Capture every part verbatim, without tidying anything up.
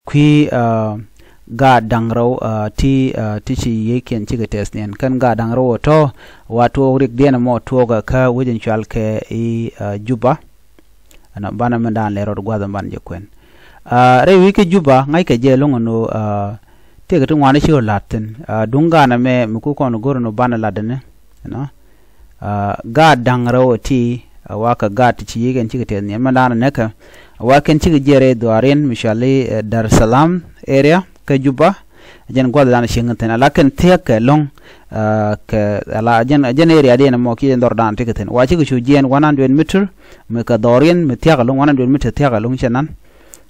kui̱, ah, gaat da̱ŋ rɛw, ah, ti, ah, ti ci yiëëkiɛn cikɛ tɛth niɛn. Kɛn gaat da̱ŋ rɛw ɛ tɔ̱ wa tuɔɔk riɛkdiɛn ɛmɔ tuɔɔk ɛ kä wec in cual kɛ i̱, ah, Juba. Ɛnɔ banɛ mɛn daan lɛ rɔɔd gua̱th ɛn banɛ jɛ kuɛn. Ah, rɛy wec kä Juba ŋa̱ckɛ jɛ lo̱ŋ ɛn ɣöö, ah, tëëkɛ ti ŋuan i̱ ci ɣöö la̱t thi̱n. Ah, duŋ gaanɛ mɛ mi ku kɔn go̱r ɛn ɣöö banɛ la̱t ɛnɛ. Ɛnɔ. Ah, gaat da̱ŋ rɛw ɛ ti, ah, wa kɛ gaat ti ci yiëëkiɛn cikɛ tɛth niɛn mɛn daan ɛ näkɛ. Wa kɛn cikɛ jiɛɛr rɛy dhuaariɛn mi cual i̱, eh, Dar es Salaam area kä Juba. Jɛn gua̱thdan cieŋ thi̱n ala kɛn thiäk kɛ lo̱ŋ, ah, kɛ ala jɛn, jɛn area diɛn ɛmɔ kiɛ jɛn dhɔrdan tekɛ thi̱n. Wa cikɛ cu jiɛɛn one hundred meter mi kɛ dhɔriɛn mi thia̱k ɛlɔ̱ŋ, one hundred meter thia̱k ɛlɔ̱ŋ cɛ nan.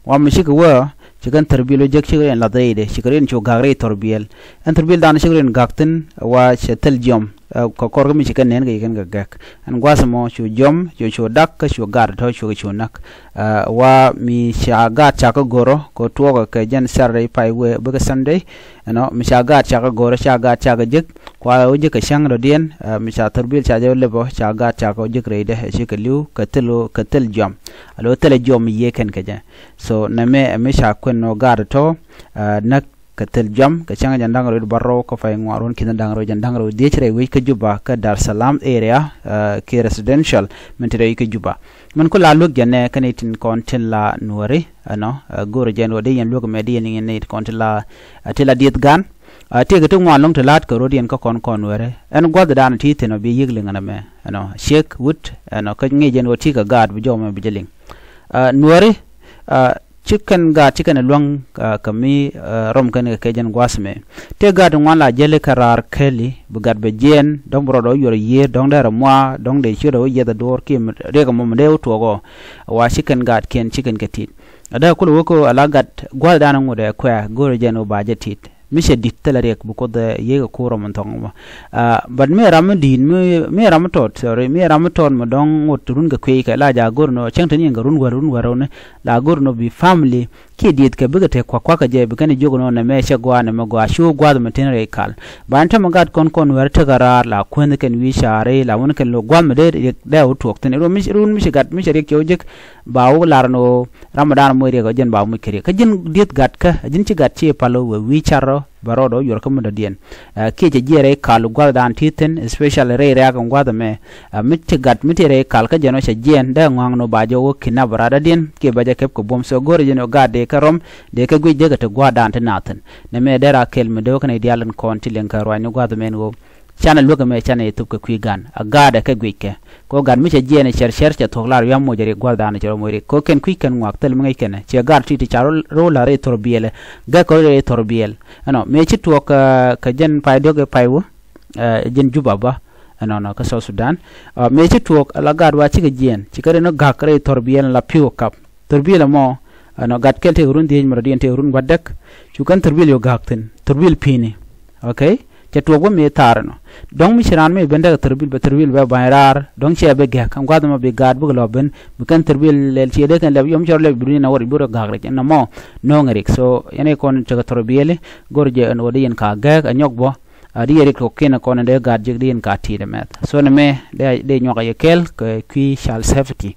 Wa mi cikɛ wä ci kɛn thurbil wä jek cikɛ riɛn lath rɛydɛ, cikɛ riɛn cu gak rɛy thurbil. Ɛn thurbildan cikɛ riɛn gak thi̱n wa cɛ thil jiɔm, eh, kɛ kɔr kä mi ci kɛn nɛn kɛ ci kɛn kɛ gɛk. Ɛn gua̱th ɛmɔ cu jiɔm, cu, cu dak kä cu gat tɔ̱ cu, cu näk. Ah, wa mi ca gaat ca kä go̱rä kɛ tuɔɔkɛ kɛ jɛn Saturday pay wee bikɛ Sunday. Ɛnɔ mi ca gaat ca kä go̱rä, ca gaat ca kä jek, kua wä jek kɛ cäŋ dɔ̱diɛn, ah, mi ca thurbil ca jɛ wä lɛpɔ, ca gaat ca kä jek rɛydɛ ɛ cikɛ li̱w kɛ thil, kɛ thil jiɔm. Alo thilɛ jiɔm mi yiëëkɛn kɛ jɛ. So nɛmɛ ɛ mi ca kuɛn nɔ gaat tɔ̱, ah, näk kɛ thil jiɔm kɛ cäŋ jɛn da̱ŋ rɛw bärɔw kä pay ŋuan ruɔ̱n ki̱n da̱ŋ rɛw jɛn da̱ŋ rɛw dhiec rɛy wec kä Juba kä Dar es Salaam area, ah, kiɛ residential min te rɛy wec kä Juba. Min ku la luäk jɛn nɛ kɛn i̱ tin kɔn tin la Nuɔri, ɛnɔ, ah, go̱o̱rä jɛn wä dee yɛn luäk mɛ dee yɛn i̱ tin kɔn tin la, ah, tin la dieth gan. Ah, tëëkɛ ti ŋuan lo̱ŋ ti la̱t kɛ rot yɛn kä kɔn kɔn Nuɔri. Ɛn gua̱thdan ti thi̱n ɔ bi yiëk liŋ ɛn ɛmɛ. Ɛnɔ, ciek wut, ɛnɔ, kä ŋi̱i̱c jɛn wä ti kɛ gaat bi jɔw mɛ bi jɛ liŋ. Ah, Nuɔri, ah, ci kɛn gaat ci kɛn ɛ luäŋ, ah, kɛ mi, ah, rɔm kɛn kɛ kɛ jɛn gua̱th mɛ. Tëë gaat ŋuan la jäli kɛ raar kɛli bi gat bɛ jiɛɛn dɔ̱ŋ bi rɔɔdɛ wä yuɔr yiëër dɔ̱ŋ dee rɛ mua dɔ̱ŋ dee ciötdɛ wä yiɛth ɛ duɔ̱ɔ̱r kiɛ mi riɛk ɛmɔ mi dee wä tuɔɔk ɔ. Wa ci kɛn gaatkiɛn ci kɛn kɛ ti̱i̱t. Ɛ dee kulɛ wä kä ala gat gua̱thdan ŋot ɛ kuɛ go̱o̱rɛ jɛn wä ba jɛ ti̱i̱t. Mi cɛ di̱t thilɛ riɛk bi Kuoth ɛ yiëë kɛ ko̱r ɔ min thɔŋ mɔ. Ah, but mi ɛ ram mi di̱i̱t, mi, mi ɛ ram mi tɔt, sorry, mi ɛ ram mi tɔt mi dɔ̱ŋ ŋot run kɛ kui̱ kɛ la jaak go̱r nɔ cäŋ te ni yɛn kɛ run wär, run wär run ni la go̱r nɔ bi family kiɛ dieth kɛ bikɛ te kuak kuak kɛ jɛ bi kɛn jiök nɔ nɛ mɛ cɛ gɔaa nɛ mɛ gɔaa cu gua̱th mi tin rɛy kal. Ba ni tämɛ gat kɔn kɔn wär tekɛ raar la kuänh kɛn wi̱i̱ caari la wun kɛn lo gua̱th mi dee riɛk dee wä tuɔɔk thi̱n. Run mi, run mi ci gat mi cɛ riɛk cɛ wä jek ba wä lar nɔ Ramadan moc riɛk ɔ jɛn ba muc kɛ riɛk. Kä ji̱n dieth gat kä, ji̱n ci gat ci pal ɔ wee wi̱i̱ car ɔ, bɛ rɔɔdɛ wä yuɔr kä mi dɔ̱diɛn. Ah, kiɛ cɛ jiɛɛr rɛy kal gua̱thdan ti thi̱n, especially rɛy rɛ̈ɛ̈k in gua̱th ɛmɛ. Ah, mi ti gat mi ti rɛy kal kä jɛn ɔ cɛ jiɛɛn, dee ŋɔ̱a̱ŋ ni ba jɛ wä kidnap rat dɔ̱diɛn, kiɛ ba jɛ kɛp kɛ buɔ̱m. So go̱rɛ jɛn ɔ gaat dee kɛ rɔm, dee kɛ guic dee kɛ ti gua̱thdan ti na thi̱n. Nɛ mɛ dee ra kɛl mi dee wä kɛn i̱ diaal in kɔn ti liɛŋ kɛ ruac ni gua̱th ɛmɛn ɣöö canɛ luäk ɛmɛ canɛ yɛ thop kɛ kui̱ gan. A gaat ɛ kɛ guic kɛ. Kɛ ɣöö gat mi cɛ jiɛɛn ɛ cɛr cɛr cɛ thuɔ̱k lar wi̱i̱ amoc ɛ riɛk gua̱thdan ɛ cɛ rɔ moc riɛk. Kɛ ɣöö kɛn kui̱ kɛn ŋuak thil mi ŋäc kɛnɛ. Ciɛ gaat ti ti ca rɔ, rɔ la rɛy thor biɛlɛ. Gɛk kɛ rɔ rɛy thor biɛl. Ɛnɔ, mëë ci tuɔɔk, ah, kɛ jɛn pay diɔ̱k ɛ pay wä, ah, jɛn Juba bä. Ɛnɔnɔ, kä South Sudan. Ah, mëë ci tuɔɔk, ala gaat wa cikɛ jiɛɛn. Cikɛ rɛn ɔ gak rɛy thor biɛl la pi̱w ɛ kap. Thurbil ɛmɔ, ɛnɔ, gat kɛl tëëkɛ run dhiec mi rɔ̱diɛn tëëkɛ run gua̱tdäk. Cu kɛn thurbil yɛ gak thi̱n, thurbil pi̱i̱ni. Okay? Cɛ tuɔɔk bä mi thaar ɛnɔ. Dɔ̱ŋ mi ci raan mi ben däk thurbil bɛ thurbil bɛ ba̱ny raar, dɔ̱ŋ cɛ bi gɛ̈k, ɛn gua̱th ɛmɔ bi gaat bikɛ lɔ ben, bi kɛn thurbil lɛl ciɛ dee kɛn lɛp, yɔm cɔr lɛp bi dunia na wä ri bi rɔ gak rɛc, ɛn ɛmɔ, no̱o̱ŋ ɛ rik. So, yɛn ɛ kɔn tekɛ thurbil, go̱r jɛ ɛn ɣöö dee yɛn ka gɛ̈k, ɛ nyɔk bä, a dee yɛ rik kɔ̱kiɛn ɛ kɔn ɛ dee gaat jiäk dee yɛn ka ti̱i̱t ɛmɛth. So, nɛmɛ, dee, dee nyuak ɛ yɛ kɛl, kɛ kui̱ child safety.